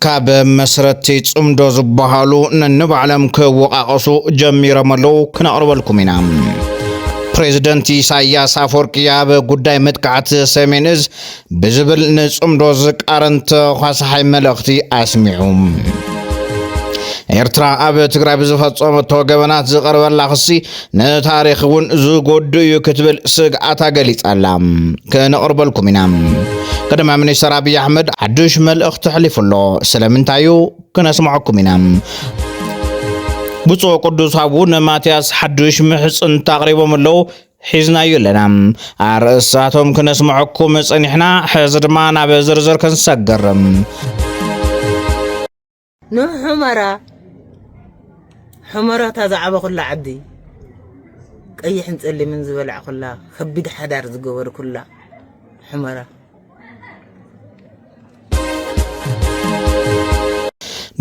ካብ መስረቲ ጽምዶ ዝበሃሉ ነንባዕሎም ክወቃቀሱ ጀሚሮም ኣለዉ፣ ክነቕርበልኩም ኢና። ፕሬዝደንት ኢሳያስ ኣፈወርቂ ኣብ ጉዳይ መጥቃዕቲ ሰሜን እዝ ብዝብል ንጽምዶ ዝቃረን ተኳሳሓይ መልእኽቲ ኣስሚዑ። ኤርትራ ኣብ ትግራይ ብዝፈጸመቶ ገበናት ዝቐርበላ ክሲ ንታሪኽ እውን ዝጎድእ እዩ ክትብል ስግኣታ ገሊጻ ኣላ። ከነቕርበልኩም ኢና። ቀዳማይ ሚኒስተር ኣብይ ኣሕመድ ሓዱሽ መልእኽቲ ኣሕሊፉ ኣሎ። ስለምንታይ እዩ? ክነስምዐኩም ኢና። ብፁዕ ቅዱስ ኣቡነ ማትያስ ሓዱሽ ምሕጽንታ ኣቕሪቦም ኣለዉ። ሒዝናዮ ኣለና። ኣርእስታቶም ክነስምዐኩም ጸኒሕና፣ ሕዚ ድማ ናብ ዝርዝር ክንሰግር። ንሑመራ፣ ሑመራ እታ ዝዓበኹላ ዓዲ፣ ቀይሕን ጸሊምን ዝበላዕኩላ፣ ከቢድ ሓዳር ዝገበርኩላ ሑመራ።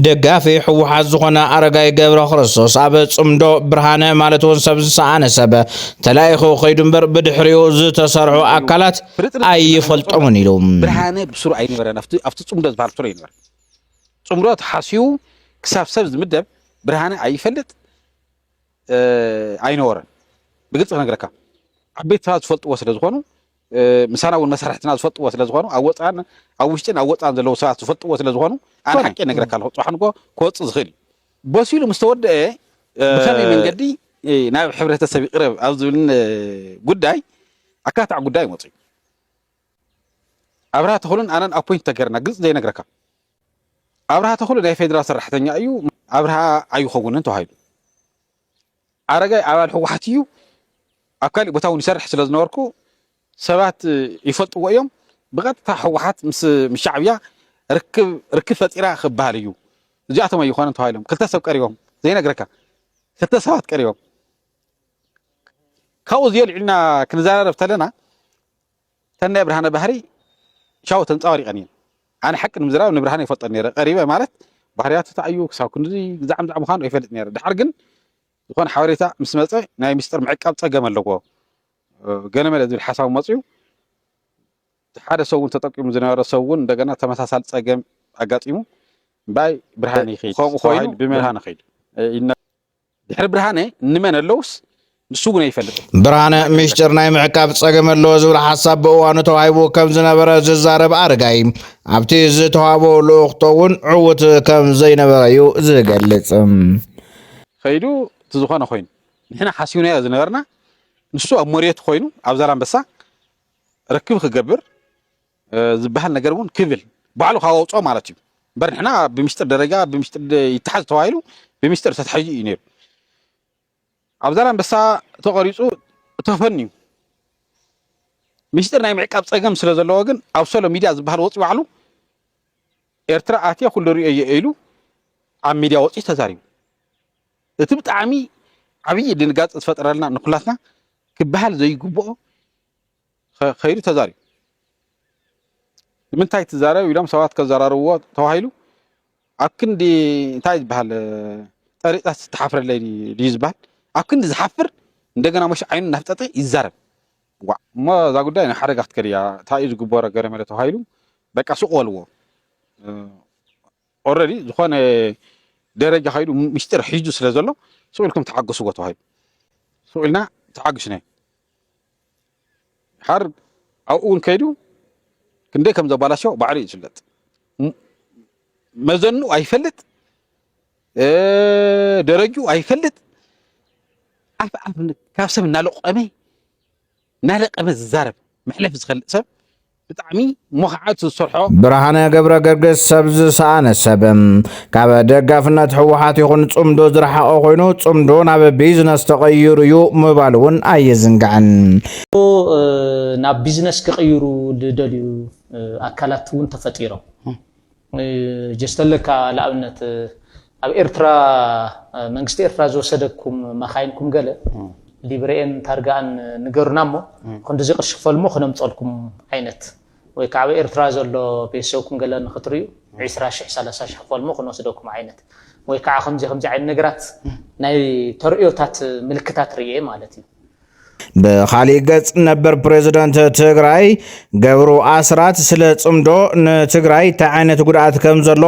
ደጋፊ ህወሓት ዝኾነ ኣረጋይ ገብረ ክርስቶስ ኣብ ጽምዶ ብርሃነ ማለት እውን ሰብ ዝሰኣነ ሰብ ተላኢኹ ከይዱ እምበር ብድሕሪኡ ዝተሰርሑ ኣካላት ኣይፈልጦምን ኢሉ። ብርሃነ ብስሩ ኣይነበረን፣ ኣብቲ ኣብቲ ጽምዶ ዝበሃል ስሩ ኣይነበረን። ጽምዶ ተሓስዩ ክሳብ ሰብ ዝምደብ ብርሃነ ኣይፈልጥ፣ እ፣ ኣይነበረን። ብግልጺ ክነግረካ፣ ዓበይቲ ሰባት ዝፈልጥዎ ስለ ዝኾኑ፣ እ፣ ምሳና እውን መሳርሕትና ዝፈልጥዎ ስለ ዝኾኑ፣ ኣብ ወጻን ኣብ ውሽጥን ኣብ ወጻን ዘለዉ ሰባት ዝፈልጥዎ ስለ ዝኾኑ፣ ኣነ ኮነ። ሓቂ እነግረካ ኣለኹ፣ ጽባሕ ንግሆ ክወጽእ ዝኽእል እዩ። በሲሉ ምስ ተወደአ፣ እ፣ ብኸመይ መንገዲ፣ እ፣ ናብ ሕብረተሰብ ይቕረብ ኣብ ዝብልን፣ እ፣ ጉዳይ ኣካታዕ ጉዳይ መጽኡ። ኣብርሃ ተኽሉን ኣነን ኣፖይንት ተገርና፣ ግልጺ ዘይነግረካ። ኣብርሃ ተኽሉ ናይ ፌዴራል ሰራሕተኛ እዩ፣ ኣብርሃ ኣይኸውንን ተባሂሉ። ኣረጋይ ኣባል ህወሓት እዩ፣ ኣብ ካሊእ ቦታ እውን ይሰርሕ ስለ ዝነበርኩ ሰባት ይፈልጥዎ እዮም። ብቐጥታ ህወሓት ምስ ምስ ሻዕብያ ርክብ ርክብ ፈጢራ ክበሃል እዩ። እዚኣቶም ኣይኾነን ተባሂሎም ክልተ ሰብ ቀሪቦም፣ ዘይነግረካ ክልተ ሰባት ቀሪቦም። ካብኡ እዚ ኣልዒልና ክንዘራረብ ተለና እተን ናይ ብርሃነ ባህሪ ሻው ተንጸባሪቐን እየን። ኣነ ሓቂ ንምዝራብ ንብርሃነ ይፈልጦ ነይረ። ቀሪበ ማለት ባህርያቱ እንታይ እዩ፣ ክሳብ ክንድዚ ግዛዕ ምዛዕ ምዃኑ ኣይፈልጥ ነይረ። ድሓር ግን ዝኾነ ሓበሬታ ምስ መጸ ናይ ምስጢር ምዕቃብ ጸገም ኣለዎ፣ እ፣ ገለ መለ ዝብል ሓሳብ መጽዩ። ሓደ ሰብ እውን ተጠቂሙ ዝነበረ ሰብ እውን እንደገና ተመሳሳሊ ጸገም ኣጋጢሙ እምበኣይ ብርሃነ ይኸይድ ከምኡ ኮይኑ ተባሂሉ ብመን ብርሃነ ከይዱ፣ እ፣ ይነ- ድሕሪ ብርሃነ ንመን ኣለውስ ንሱ እውን ኣይፈልጥን። ብርሃነ ምስጢር ናይ ምዕቃብ ጸገም ኣለዎ ዝብል ሓሳብ ብእዋኑ ተዋሂቡ ከም ዝነበረ ዝዛረብ ኣረጋይ፣ ኣብቲ ዝተዋህቦ ልኡኽቶ እውን ዕዉት ከም ዘይነበረ እዩ ዝገልጽ። ከይዱ እቲ ዝኾነ ኮይኑ ንሕና ሓሲብናዮ ዝነበርና ንሱ ኣብ መሬቱ ኮይኑ ኣብ ዛላምበሳ ርክብ ክገብር እ፣ ዝበሃል ነገር እውን ክብል ባዕሉ ካብ ኣውፅኦ ማለት እዩ። እምበር ንሕና ብምስጢር ደረጃ ብምስጢር ደ- ይተሓዝ ተባሂሉ ብምስጢር ተታሒዙ እዩ ነይሩ። ኣብ ዛላምበሳ ተቐሪፁ ተፈንዩ ምስጢር ናይ ምዕቃብ ፀገም ስለ ዘለዎ ግን ኣብ ሶሎ ሚድያ ዝበሃል ወፂኡ ባዕሉ ኤርትራ ኣትየ ኩሉ ርእየ እየ ኢሉ ኣብ ሚድያ ወፂኡ ተዛሪቡ። እቲ ብጣዕሚ ዓብዪ ድንጋፂ ዝፈጠረልና ንኩላትና ክበሃል ዘይግብኦ ከ- ከይዱ ተዛሪቡ። ንምንታይ ትዛረብ ኢሎም ሰባት ከዘራርብዎ ተባሂሉ ኣብ ክንዲ እንታይ ዝበሃል ጠሪጣ ትሓፍረለይ ድዩ ዝበሃል ኣብ ክንዲ ዝሓፍር እንደገና መሽ ዓይኑ እናፍጠጠ ይዛረብ። ዋ እሞ እዛ ጉዳይ ናብ ሓደጋ ክትከድ እያ እንታይ እዩ ዝግበሮ ገለ መለ ተባሂሉ በቃ ስቕ በልዎ። ኦረዲ ዝኾነ ደረጃ ከይዱ ምስጢር ሒዙ ስለ ዘሎ ስቕ ኢልኩም ተሓገስዎ ተባሂሉ ስቕ ኢልና ተሓግስናዮ። ሓር ኣብኡ እውን ከይዱ ክንደይ ከም ዘባላሸው ባዕሉ እዩ ዝፍለጥ። ም- መዘኑ ኣይፈልጥ፣ እ፣ ደረጅኡ ኣይፈልጥ። ኣፍ ኣፍ ን- ካብ ሰብ እናለቆመ እናለቀመ ዝዛረብ መሕለፊ ዝኸልእ ሰብ ብጣዕሚ ሞኻዓት ዝሰርሖ። ብርሃነ ገብረ ገርግስ ሰብ ዝሰኣነ ሰብ ካብ ደጋፍነት ህወሓት ይኹን ጽምዶ ዝረሓቐ ኮይኑ ጽምዶ ናብ ቢዝነስ ተቐይሩ እዩ ምባሉ እውን ኣይዝንጋዕን። እ፣ ናብ ቢዝነስ ክቕይሩ ዝደልዩ እ፣ ኣካላት እውን ተፈጢሮም። እ፣ ጀስተለካ ንኣብነት እ፣ ኣብ ኤርትራ እ፣ መንግስቲ ኤርትራ ዝወሰደኩም መኻይንኩም ገለ ሊብሬኤን ታርጋኣን ንገሩና እሞ ክንዲዚ ቅርሺ ክፈልሞ ክነምፀልኩም ዓይነት ወይ ከዓ ኣብ ኤርትራ ዘሎ ቤተሰብኩም ገለ ንክትርእዩ ዒስራ ሽሕ ሰላሳ ሽሕ ክፈልሞ ክንወስደኩም ዓይነት ወይ ከዓ ከምዚ ከምዚ ዓይነት ነገራት ናይ ተርእዮታት ምልክታት ርእየ ማለት እዩ። ብኻሊእ ገጽ፣ ነበር ፕሬዝደንት ትግራይ ገብሩ ኣስራት ስለ ጽምዶ ንትግራይ እንታይ ዓይነት ጉድኣት ከም ዘሎ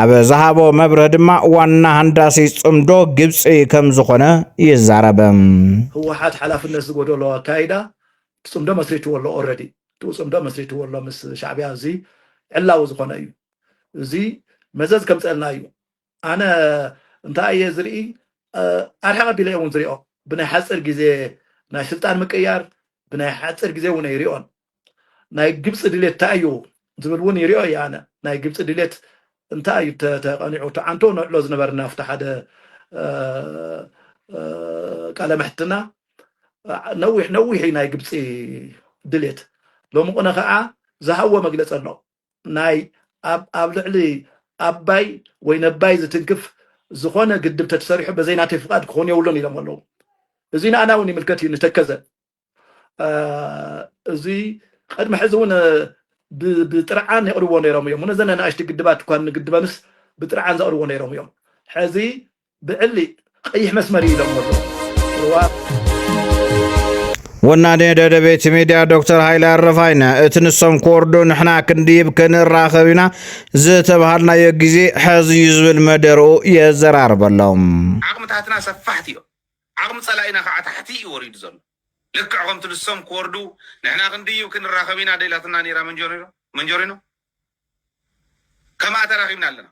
ኣብ ዝሃቦ መብርህ ድማ፣ ዋና ሃንዳሲ ጽምዶ ግብጺ ከም ዝኾነ ይዛረብ። ህወሓት ሓላፍነት ዝጎደሎ ኣካይዳ ጽምዶ መስሪትዎ ኣሎ። ኦረዲ ጽምዶ መስሪትዎ ኣሎ ምስ ሻዕቢያ። እዚ ዕላዊ ዝኾነ እዩ። እዚ መዘዝ ከምፀልና እዩ። ኣነ እንታይ እየ ዝርኢ? ኣርሕቕ ኣቢለ እውን ዝሪኦ። ብናይ ሓፂር ግዜ ናይ ስልጣን ምቅያር፣ ብናይ ሓፂር ግዜ እውን ኣይሪኦን። ናይ ግብፂ ድሌት እንታይ እዩ ዝብል እውን ይሪኦ እየ ኣነ። ናይ ግብፂ ድሌት እንታይ እዩ ተቐኒዑ? ተዓንቶ ንዕሎ ዝነበርና ኣብቲ ሓደ ቃለ መሕትና፣ ነዊሕ ነዊሕ ናይ ግብፂ ድሌት። ሎሚ ቁነ ከዓ ዝሃዎ መግለፂ ኣሎ። ናይ ኣብ ልዕሊ ኣባይ ወይ ነባይ ዝትንክፍ ዝኾነ ግድብ ተተሰሪሑ በዘይ ናተይ ፍቓድ ክኾን የብሉን ኢሎም ኣለዉ። እዚ ንኣና እውን ይምልከት እዩ፣ ንተከዘ። እዚ ቅድሚ ሕዚ እውን ብጥርዓን የቕርብዎ ነይሮም እዮም። ነዘን ኣናእሽቲ ግድባት እኳ ንግድበንስ ብጥርዓን ዘቕርብዎ ነይሮም እዮም። ሕዚ ብዕሊ ቀይሕ መስመር እዩ ኢሎም ኣለዉ። ወናኔ ደደቤት ሚድያ ዶክተር ሃይለ ኣረፋይነ፣ እቲ ንሶም ክወርዱ ንሕና ክንድይብ ክንራኸብ ኢና ዝተባሃልናዮ ግዜ ሕዚ እዩ ዝብል መደርኡ የዘራርበሎም። ዓቕምታትና ሰፋሕቲ እዮም። ዓቕሚ ፀላኢና ከዓ ታሕቲ እዩ ወሪዱ ዘሎ። ልክዕ ከምቲ ንሶም ክወርዱ ንሕና ክንድይብ ክንራኸብ ኢና ደላትና ነይራ መንጆሪኖ መንጆሪኖ ከምኣ ተራኺብና ኣለና።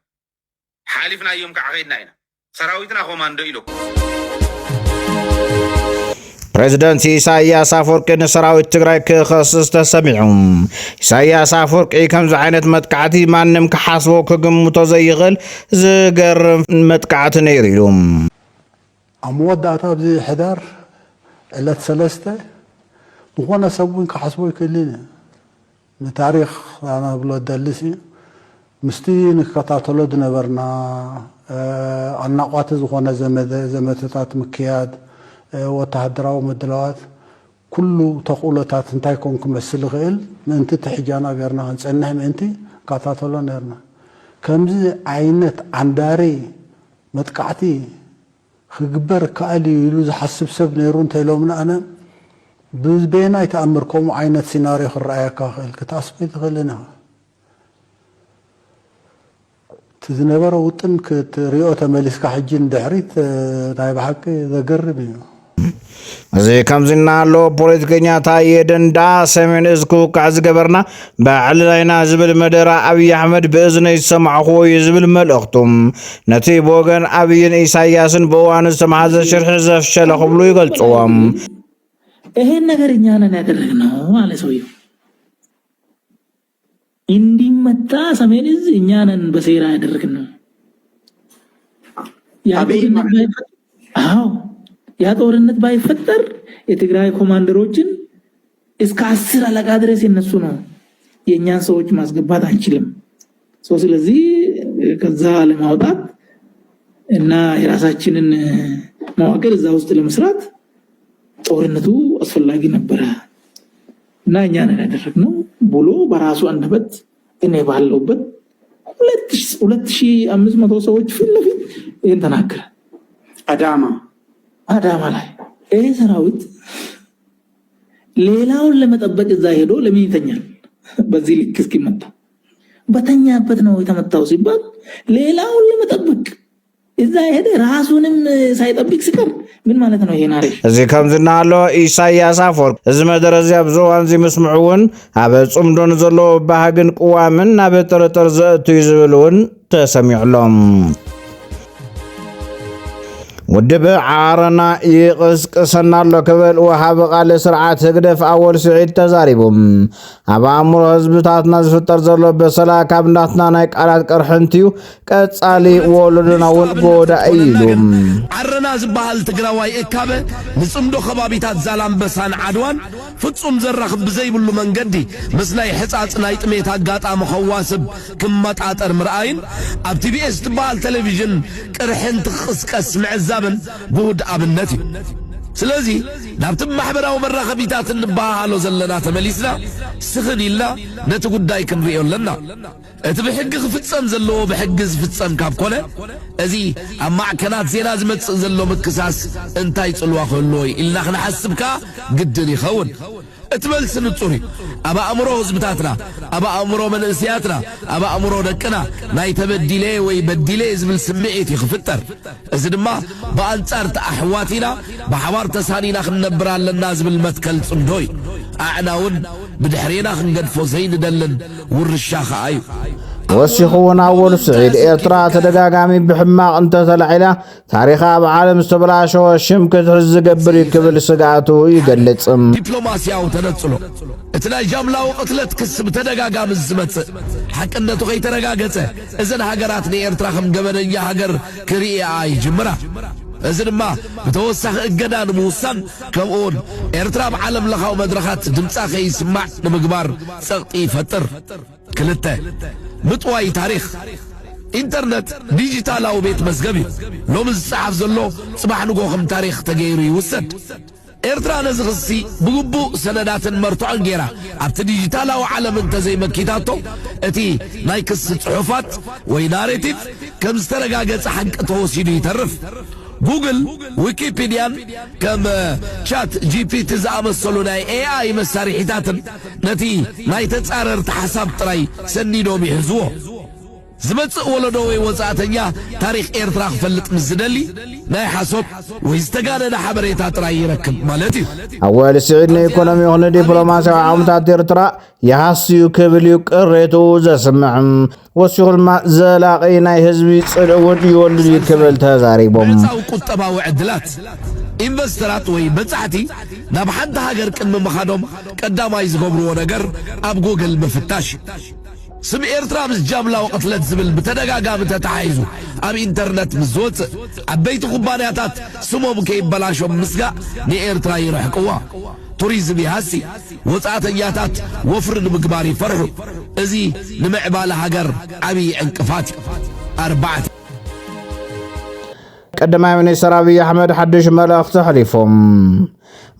ሓሊፍናዮም ከዓ ከይድና ኢና። ሰራዊትና ኮማንዶ ኢለኩም። ፕሬዝደንት ኢሳያስ ኣፈወርቂ ንሰራዊት ትግራይ ክኸስስ ተሰሚዑ። ኢሳያስ ኣፈወርቂ ከምዚ ዓይነት መጥቃዕቲ ማንም ክሓስቦ ክግምቶ ዘይኽእል ዝገርም መጥቃዕቲ ነይሩ ኢሉ። ኣብ መወዳእታ ኣብዚ ሕዳር ዕለት ሰለስተ ዝኾነ ሰብ እውን ክሓስቦ ኣይክእልን እዩ። ንታሪኽ ኣነ ብሎ ደልስ እዩ። ምስቲ ንከታተሎ ዝነበርና ኣናቋቲ ዝኾነ ዘመተታት ምክያድ፣ ወተሃደራዊ ምድላዋት፣ ኩሉ ተኽእሎታት እንታይ ኮን ክመስል ይኽእል ምእንቲ እቲ ሕጃና ገርና ክንጸንሕ ምእንቲ ንከታተሎ ነርና። ከምዚ ዓይነት ዓንዳሪ መጥቃዕቲ ክግበር ይከኣል እዩ ኢሉ ዝሓስብ ሰብ ነይሩ እንተኢሎምኒ ኣነ ብበየናይ ተኣምር ከምኡ ዓይነት ሲናርዮ ክረኣየካ ይኽእል? ክትኣስብ ኣይትኽእልን ኢኻ። እቲ ዝነበረ ውጥን ክትሪኦ ተመሊስካ ሕጂ ንድሕሪት ናይ ብሓቂ ዘገርም እዩ። እዚ ከምዚ እናሃለወ ፖለቲከኛ ታየ ደንዳ ሰሜን እዝ ክውቃዕ ዝገበርና ባዕልና ኢና ዝብል መደረ ኣብይ ኣሕመድ ብእዝነይ ዝሰማዕኽዎ እዩ ዝብል መልእኽቱ ነቲ ብወገን ኣብይን ኢሳያስን ብእዋኑ ዝተመሓዘ ሽርሒ ዘፍሸለ ክብሉ ይገልፅዎ። ይሄን ነገር እኛ ነን ያደረግነው አለ ሰውየው። እንዲመታ ሰሜን እዝ እኛ ነን በሴራ ያደረግነው። አዎ፣ ያ ጦርነት ባይፈጠር የትግራይ ኮማንደሮችን እስከ አስር አለቃ ድረስ የነሱ ነው። የእኛን ሰዎች ማስገባት አንችልም። ስለዚህ ከዛ ለማውጣት እና የራሳችንን መዋቅር እዛ ውስጥ ለመስራት ጦርነቱ አስፈላጊ ነበረ እና እኛ ነን ያደረግነው ብሎ በራሱ አንደበት እኔ ባለውበት ሁለት ሺህ አምስት መቶ ሰዎች ፊት ለፊት ይህን ተናገረ። አዳማ አዳማ ላይ ይሄ ሰራዊት ሌላውን ለመጠበቅ እዛ ሄዶ ለምን ይተኛል? በዚህ ልክ እስኪመታ በተኛበት ነው የተመታው ሲባል ሌላውን ለመጠበቅ እዛ ሄደ ራሱንም ሳይጠብቅ ሲቀር ምን ማለት ነው? ይሄ ናሬሽን እዚ ከምዚ እናሃሎ ኢሳያስ ኣፈወርቂ እዚ መደረ እዚ ኣብዚ እዋን እዚ ምስምዑ እውን ኣብ ጽምዶ ንዘለዎ ባህግን ቅዋምን ናብ ጥርጥር ዘእቱ እዩ ዝብል እውን ተሰሚዑ ኣሎ። ውድብ ዓረና ይቕስቅሰና ኣሎ ክብል ወሃቢ ቃል ስርዓት ህግደፍ ኣወል ስዒድ ተዛሪቡ። ኣብ ኣእምሮ ህዝብታትና ዝፍጠር ዘሎ በሰላ ካብ ናትና ናይ ቃላት ቅርሕንቲ እዩ፣ ቀጻሊ ወለዶና እውን ጎዳኢ እዩ ኢሉ። ዓረና ዝበሃል ትግራዋይ እካበ ንፅምዶ ከባቢታት ዛላምበሳን ዓድዋን ፍፁም ዘራኽብ ብዘይብሉ መንገዲ ምስ ናይ ሕፃፅ ናይ ጥሜት ኣጋጣሚ ከዋስብ ክመጣጠር ምርኣይን ኣብ ቲቢኤስ ዝበሃል ቴሌቪዥን ቅርሕንቲ ክቕስቀስ ምዕዛብን ግሁድ ኣብነት እዩ። ስለዚ ናብቲ ማሕበራዊ መራኸቢታት እንበሃሃሎ ዘለና ተመሊስና ስኽን ኢልና ነቲ ጉዳይ ክንርእዮ ኣለና። እቲ ብሕጊ ክፍጸም ዘለዎ ብሕጊ ዝፍጸም ካብ ኮነ፣ እዚ ኣብ ማዕከናት ዜና ዝመጽእ ዘሎ ምክሳስ እንታይ ጽልዋ ክህልዎ እዩ ኢልና ክንሓስብ ከኣ ግድን ይኸውን። እቲ መልሲ ንጹር እዩ። ኣብ ኣእምሮ ህዝብታትና፣ ኣብ ኣእምሮ መንእሰያትና፣ ኣብ ኣእምሮ ደቅና ናይ ተበዲለ ወይ በዲለ ዝብል ስምዒት እዩ ክፍጠር። እዚ ድማ ብኣንጻር እቲ ኣሕዋት ኢና፣ ብሓባር ተሳኒና ክንነብር ኣለና ዝብል መትከል ጽምዶ እዩ። ኣዕና እውን ብድሕሬና ክንገድፎ ዘይንደልን ውርሻ ከኣ እዩ። ወሲኹ እውን ኣወል ስዒድ፣ ኤርትራ ተደጋጋሚ ብሕማቕ እንተተላዒላ ታሪኻ ኣብ ዓለም ዝተበላሸወ ሽም ክትሕዝ ዝገብር እዩ ክብል ስግኣቱ ይገልጽ። ዲፕሎማስያዊ ተነጽሎ፣ እቲ ናይ ጃምላዊ ቅትለት ክሲ ብተደጋጋሚ ዝመጽእ ሓቅነቱ ከይተረጋገጸ፣ እዘን ሃገራት ንኤርትራ ከም ገበነኛ ሃገር ክርእያ ይጅምራ። እዚ ድማ ብተወሳኺ እገዳ ንምውሳን፣ ከምኡውን ኤርትራ ኣብ ዓለም ለኻዊ መድረኻት ድምጻ ከይስማዕ ንምግባር ጸቕጢ ይፈጥር። ክልተ፣ ምጥዋይ ታሪኽ። ኢንተርነት ዲጂታላዊ ቤት መዝገብ እዩ። ሎሚ ዝጸሓፍ ዘሎ ጽባሕ ንጎ ከም ታሪኽ ተገይሩ ይውሰድ። ኤርትራ ነዚ ክሲ ብግቡእ ሰነዳትን መርትዖን ገይራ ኣብቲ ዲጂታላዊ ዓለም እንተዘይመኪታቶ፣ እቲ ናይ ክሲ ጽሑፋት ወይ ናሬቲቭ ከም ዝተረጋገጸ ሓቂ ተወሲዱ ይተርፍ። ጉግል፣ ዊኪፒድያን ከም ቻት ጂፒቲ ዝኣመሰሉ ናይ ኤኣይ መሳርሒታትን ነቲ ናይ ተጻረርቲ ሓሳብ ጥራይ ሰኒዶም ይሕዝዎ። ዝመጽእ ወለዶ ወይ ወጻእተኛ ታሪኽ ኤርትራ ክፈልጥ ምስ ዝደሊ፣ ናይ ሓሶት ወይ ዝተጋነነ ሓበሬታ ጥራይ ይረክብ ማለት እዩ። ኣወል ስዒድ፣ ንኢኮኖሚ ይኹን ንዲፕሎማስያዊ ዓቕምታት ኤርትራ ይሃስዩ ክብል እዩ ቅሬቱ ዘስምዕ። ወሲኹ ድማ ዘላቒ ናይ ህዝቢ ጽልኢ እውን ይወልድ እዩ ክብል ተዛሪቦም። ምዕጻው ቁጠባዊ ዕድላት፣ ኢንቨስተራት ወይ በጻሕቲ ናብ ሓንቲ ሃገር ቅድሚ ምኻዶም ቀዳማይ ዝገብርዎ ነገር ኣብ ጉግል ምፍታሽ እዩ። ስም ኤርትራ ምስ ጃምላዊ ቅትለት ዝብል ብተደጋጋሚ ተተሓሒዙ ኣብ ኢንተርነት ምስ ዝወጽእ፣ ዓበይቲ ኩባንያታት ስሞም ከይበላሾም ምስጋእ ንኤርትራ ይርሕቅዋ። ቱሪዝም ይሃሲ፣ ወጻእተኛታት ወፍሪ ንምግባር ይፈርሑ። እዚ ንምዕባለ ሃገር ዓብዪ ዕንቅፋት እዩ። ኣርባዕተ። ቀዳማይ ሚኒስትር ኣብይ ኣሕመድ ሓድሽ መልእኽቲ ኣሕሊፎም።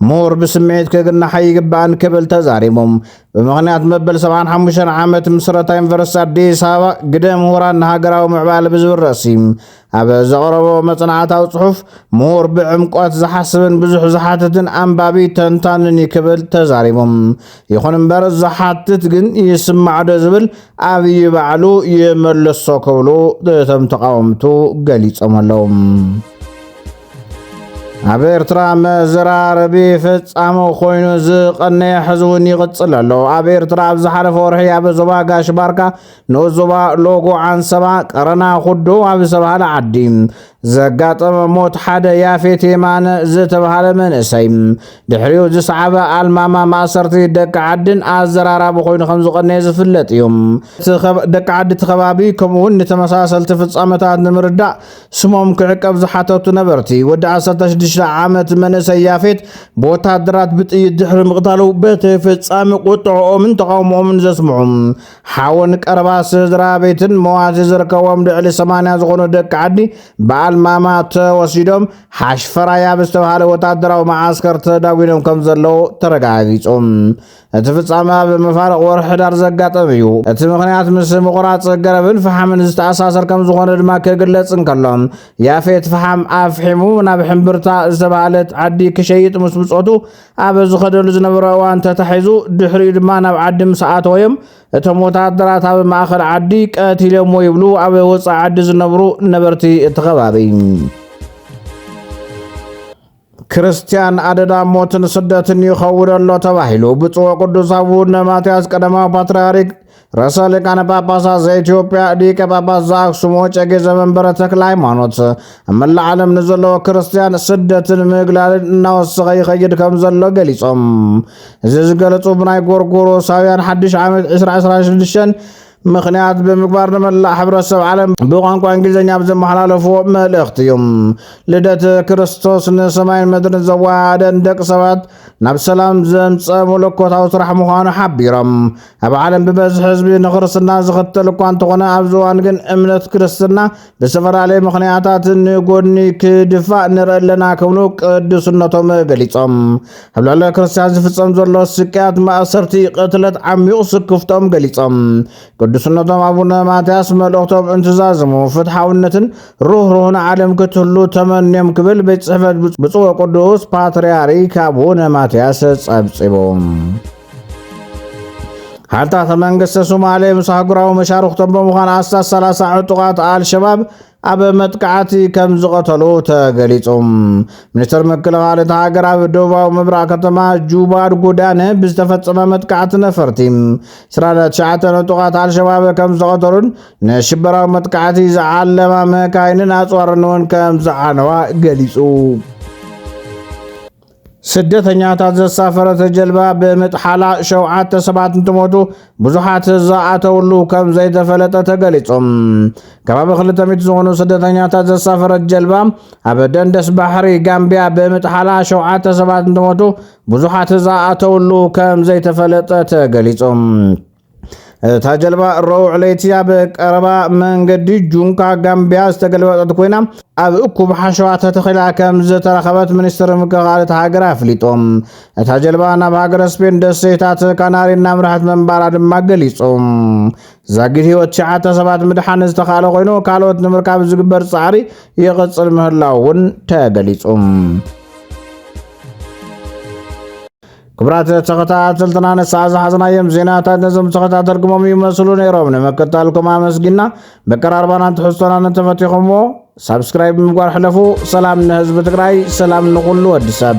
ምሁር ብስምዒት ክግናሕ ኣይግባእን ክብል ተዛሪቦም። ብምኽንያት መበል ሰብዓን ሓሙሽተን ዓመት ምስረታ ዩኒቨርሲቲ ኣዲስ ኣበባ ግደ ምሁራን ንሃገራዊ ምዕባለ ብዝብል ርእሲ ኣብ ዘቕረቦ መጽናዕታዊ ጽሑፍ፣ ምሁር ብዕምቆት ዝሓስብን ብዙሕ ዝሓትትን ኣንባቢ ተንታንን እዩ ክብል ተዛሪቦም። ይኹን እምበር ዝሓትት ግን ይስማዕ ዶ ዝብል ኣብይ ባዕሉ ይመልሶ ክብሉ እቶም ተቓወምቱ ገሊጾም ኣለዉ። ኣብ ኤርትራ መዘራረቢ ፍጻመ ኮይኑ ዝቐነየ ሕዚ እውን ይቕጽል ኣሎ። ኣብ ኤርትራ ኣብ ዝሓለፈ ወርሒ ኣብ ዞባ ጋሽ ባርካ ንኡስ ዞባ ሎጎ ዓንሰባ ቀረና ኩዶ ኣብ ዝተባህለ ዓዲ ዘጋጠመ ሞት ሓደ ያፌት የማነ ዝተባህለ መንእሰይ ድሕሪኡ ዝሰዓበ ኣልማማ ማእሰርቲ ደቂ ዓድን ኣዘራራቢ ኮይኑ ከም ዝቐነየ ዝፍለጥ እዩ። እቲ ኸብ- ደቂ ዓዲ እቲ ከባቢ ከምኡ እውን ንተመሳሰልቲ ፍጻመታት ንምርዳእ ስሞም ክዕቀብ ዝሓተቱ ነበርቲ፣ ወዲ ዓሰርተ ሽዱሽተ ዓመት መንእሰይ ያፌት ብወታደራት ብጥይት ድሕሪ ምቕታሉ በቲ ፍጻመ ቁጥዕኦምን ተቓውሞኦምን ዘስምዑ ሓውን ቀረባ ስድራ ቤትን መዋቲ ዝርከቦም ልዕሊ ሰማንያ ዝኾኑ ደቂ ዓዲ ብኣልማማ ተወሲዶም ሓሽፈራያ ብዝተባሃለ ወታደራዊ መዓስከር ተዳጒኖም ከም ዘለዉ ተረጋጊጹ። እቲ ፍጻመ ኣብ መፋርቕ ወርሒ ሕዳር ዘጋጠመ እዩ። እቲ ምኽንያት ምስ ምቑራጽ ገረብን ፈሓምን ዝተኣሳሰር ከም ዝኾነ ድማ ክግለጽ እንከሎ፣ ያፌት ፈሓም ኣፍሒሙ ናብ ሕምብርታ ዝተባህለት ዓዲ ክሸይጥ ምስ ብጾቱ ኣብ ዝኸደሉ ዝነበረ እዋን ተታሒዙ፣ ድሕሪኡ ድማ ናብ ዓዲ ምስ ኣተወ እዮም እቶም ወታደራት ኣብ ማእኸል ዓዲ ቀቲሎምዎ ይብሉ ኣብ ወጻኢ ዓዲ ዝነብሩ ነበርቲ እቲ ከባቢ። ክርስትያን ኣደዳ ሞትን ስደትን ይኸውን ኣሎ ተባሂሉ። ብፁዕ ወቅዱስ ኣቡነ ማትያስ ቀዳማዊ ፓትርያርክ ርእሰ ሊቃነ ጳጳሳት ዘኢትዮጵያ ሊቀ ጳጳስ ዘኣክሱም ወጨጌ ዘመንበረ ተክለ ሃይማኖት ኣብ መላእ ዓለም ንዘለዎ ክርስትያን ስደትን ምግላልን እናወሰኸ ይኸይድ ከም ዘሎ ገሊጾም። እዚ ዝገለጹ ብናይ ጎርጎሮሳውያን ሓድሽ ዓመት ዕስራ ዕስራን ሽዱሽተን ምኽንያት ብምግባር ንመላእ ሕብረተሰብ ዓለም ብቋንቋ እንግሊዝኛ ኣብ ዘመሓላለፍዎ መልእኽቲ እዩ። ልደት ክርስቶስ ንሰማይን ምድርን ዘወሃሃደ ንደቂ ሰባት ናብ ሰላም ዘምፀ መለኮታዊ ስራሕ ምዃኑ ሓቢሮም። ኣብ ዓለም ብበዝሒ ህዝቢ ንክርስትና ዝኽተል እኳ እንተኾነ፣ ኣብዚ እዋን ግን እምነት ክርስትና ብዝፈላለየ ምኽንያታት ንጎድኒ ክድፋእ ንርኢ ኣለና ክብሉ ቅዱስነቶም ገሊጾም። ኣብ ልዕሊ ክርስትያን ዝፍጸም ዘሎ ስቅያት፣ ማእሰርቲ፣ ቅትለት ዓሚቑ ስክፍቶም ገሊጾም። ቅዱስነቶም ኣቡነ ማትያስ መልእኽቶም እንትዛዝሙ፣ ፍትሓውነትን ርህሩህን ዓለም ክትህሉ ተመንዮም ክብል ቤት ጽሕፈት ብፁዕ ወቅዱስ ፓትርያርክ ኣቡነ ማትያስ ጸብጺቦም። ሓልታት መንግስቲ ሶማሌ ምስ ኣህጉራዊ መሻርኽቶም ብምዃን ኣስታት ሰላሳ ዕጡቓት ኣልሸባብ ኣብ መጥቃዕቲ ከም ዝቐተሉ ተገሊጹ። ሚኒስትር ምክልኻል እታ ሃገር ኣብ ደቡባዊ ምብራቕ ከተማ ጁባድ ጉዳነ ብዝተፈጸመ መጥቃዕቲ ነፈርቲ ዕስራን ትሽዓተን ዕጡቓት ኣልሸባብ ከም ዝቐተሉን ንሽበራዊ መጥቃዕቲ ዝዓለማ መካይንን ኣጽዋርን እውን ከም ዝዓነዋ ገሊጹ። ስደተኛታት ዘሳፈረት ጀልባ ብምጥሓላ ሸውዓተ ሰባት እንትሞቱ፣ ብዙሓት ዝኣተውሉ ከም ዘይተፈለጠ ተገሊጹ። ከባቢ ክልተ ሚእቲ ዝኾኑ ስደተኛታት ዘሳፈረት ጀልባ ኣብ ደንደስ ባሕሪ ጋምቢያ ብምጥሓላ ሸውዓተ ሰባት እንትሞቱ፣ ብዙሓት ዝኣተውሉ ከም ዘይተፈለጠ ተገሊጹ። እታ ጀልባ ረቡዕ ለይቲ ኣብ ቀረባ መንገዲ ጁንካ ጋምቢያ ዝተገልበጠት ኮይና፣ ኣብ እኩብ ሓሸዋ ተተኺላ ከም ዝተረኸበት ሚኒስትሪ ምክልኻል እታ ሃገር ኣፍሊጡ። እታ ጀልባ ናብ ሃገረ ስፔን ደሴታት ካናሪ እናምርሐት ምንባራ ድማ ገሊጹ። ዛጊት ህይወት ትሽዓተ ሰባት ምድሓን ዝተኻእለ ኮይኑ፣ ካልኦት ንምርካብ ዝግበር ጻዕሪ ይቕጽል ምህላው እውን ተገሊጹ። ክቡራት ተኸታተልትና፣ ንሰዓት ዝሓዝናዮም ዜናታት ነዞም ዝተኸታተልኩሞም ይመስሉ ነይሮም። ንምክትታልኩም ኣመስጊና፣ በቀራርባናን ትሕዝቶናን እንተፈቲኹምዎ ሳብስክራይብ ብምግባር ሕለፉ። ሰላም ንህዝቢ ትግራይ፣ ሰላም ንኹሉ ወዲ ሰብ።